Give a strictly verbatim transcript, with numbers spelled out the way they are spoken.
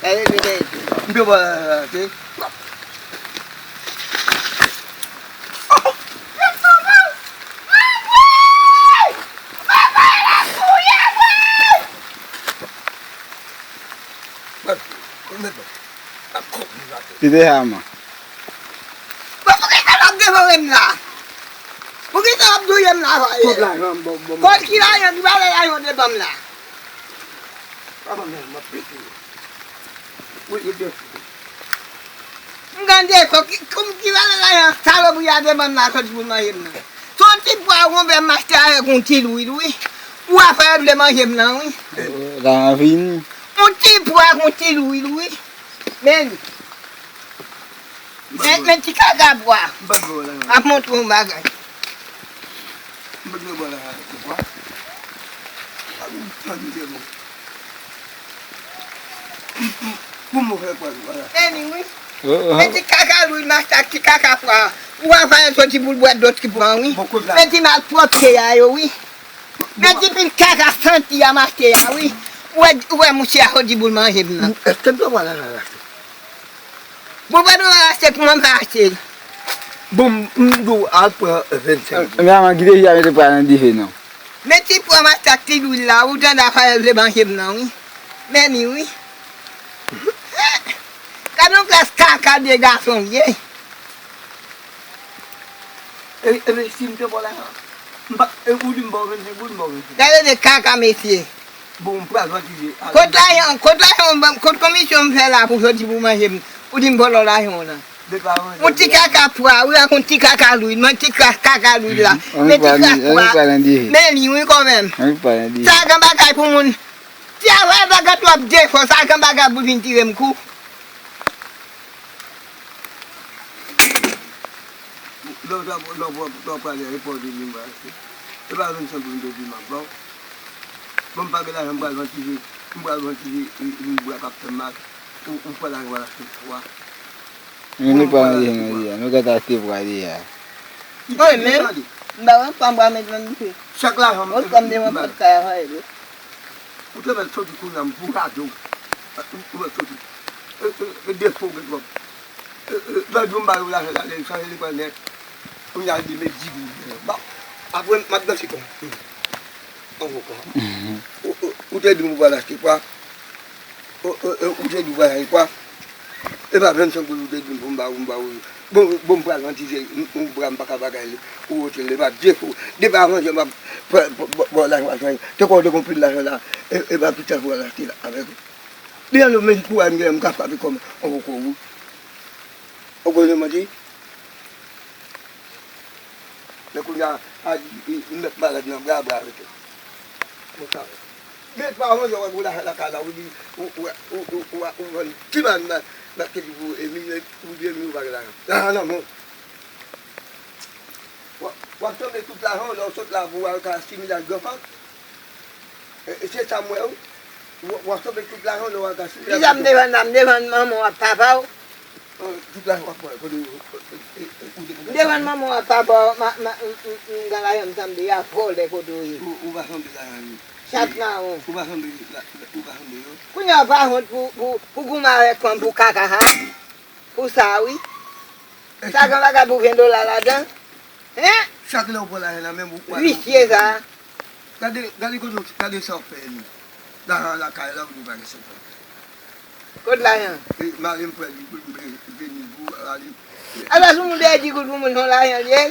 Gade, gade. M te wè, te. Li te haman. Bon, poukisa w ap devore m la? Poukisa w ap touye m la, Fayèl? Kot lajan m, bon, bon. Kot ki lajan? Ki valè lajan w te ban m la? Pa ban m lajan, m ap pete. Wi, wi, wi. M gade, ki, ki, ki valè lajan salopri a te ban m la, soti pou l manje m nan? Se yon ti pwa konpè m achte avèk yon ti lwil, wi. Ou a fè vle manje m nan, wi. Lajan vini. Yon ti pwa ak yon ti lwil, wi. Men li. Men, men ti kaka pwa. M pa t vle wè lajan. Ap montre yon bagay. M pa t vle wè lajan pou pwa. A, m pa t vle wè. Pou m fè pwa, vwala. Men li, wi. Men ti kaka lwil m achte ak ti kaka pwa. Ou a fè soti pou l bwè dlo ti pwa, wi. Men ti malpwòpte a yo, wi. Men ti pil kaka santi a m achte a, wi. Ou wè, ou wè mouche a soti pou l manje m nan. Èske m te wè lajan la? Bon, pa nou achte, kouman m fè achte l? Bon, m, m di w al pran vennsenk goud. Men manman, kite fi a mete pwa nan dife, non. Men ti pwa m achte ak ti lwil la, ou tande afè l vle manje m nan, wi. Men li, wi. Gade yon klas kaka de gason l ye. E, e, men si m te ba w lajan, m pa, e, ou di m ba w vennsenk goud, m ba w vennsenk. Gade de kaka, mesye. Bon, m pral vantize. Kot lajan, kot lajan, kot komisyon m fè la pou soti pou manje m? Ou di m vòlò lajan w nan. Yon ti kaka pwa, wi, ak yon ti kaka lwil, men ti kaka lwil la. Men ti kaka pwa. Men li, wi, kanmenm. Sa gen bagay pou moun. Ti a wè bagay twòp defo, sa gen bagay pou vin tire m kou. Lè w t ap, lè w t ap, lè w prale repòte li, m prale. E pa vennsenk goud m te di m ap ba w. Bon, m pa gen lajan, m pral vantize, m pral vantize, e, e, bwa k ap fè m mal. Ou, ou pran lajan w al achte pwa. Men nou pa nan jèn nan li a, nou gentan achte pwa li a. Mwen menm, m pa wè pwa m pral met nan dife. Chak lajan m, m, m, m, m, Ou te mèt soti kounye a, m pou gade w. Ou, ou mèt soti. E, e, e defo w gen twòp. E, e, lòt jou m ba yo lajan la, li chanje, li pran nèt. Kounye a, li met di goud. Bon, apre, m ap danse kon. Anvoka. Ou, ou, ou te di m ou pral achte pwa. Ou, ou, ou, ou te di w pral achte pwa. E pa vennsenk goud ou te di m pou m ba ou, m ba ou. Bon, bon, m pral vantize, m, m, bra m pa ka bagay li. Ou wote l, e pa defo. Depi avan yè m ap fè, ba w lajan, pa jwenn. Te kwè w te gon pil lajan la, e, e pa pita pou w al achte la avèk ou. Li ann menm pou w al, m gen, m ka frape kò m, on poko ou. Ou konnen manti? Men kounye a, a, li, li, li mèt malad nan bra, bra rete. Bon, sa. Men pa yon jan wè pou lajan lakay la, ou di, ou, ou, ou vann ti bann nan, nan kèk jou, e milyon, ou di milyon pa gen lajan. Lajan nan men w. W ap, w ap sanble tout lajan w, lè w sot la pou w al ka asimile ak granfan. E, e se sa m wè, wi. W, w ap sanble tout lajan w, lè w al ka asimile ak granfan. Kisa m te vann la? M te vann manman w ak papa w. Tout lajan w ap pran, kote w, e, e, ou te konn fè sa? M te vann manman w ak papa w, ma, ma, m, m, m, m, gen lajan m sanble a vòlè kote w ye. Ou, ou pa sanble lajan yo. Chat mawon. Ou pa sanble la, ou pa sanble yo. Kounye a w pa wont pou, pou, pou goumen avèk fanm pou kaka sa? Pou sa, wi. Sa gen bagay pou ven dola ladan? Hein? Chak lè w pran lajan nan men m, ou pral. Visye sa. Gade, gade kote w, gade sa w fè li. Lajan lakay la, ou di w pa gen sèl fanm. Kot lajan? E, mari m pran di goud, m vini pou, ale. Ala sou moun dèyè di goud pou moun, se yon lajan l ye?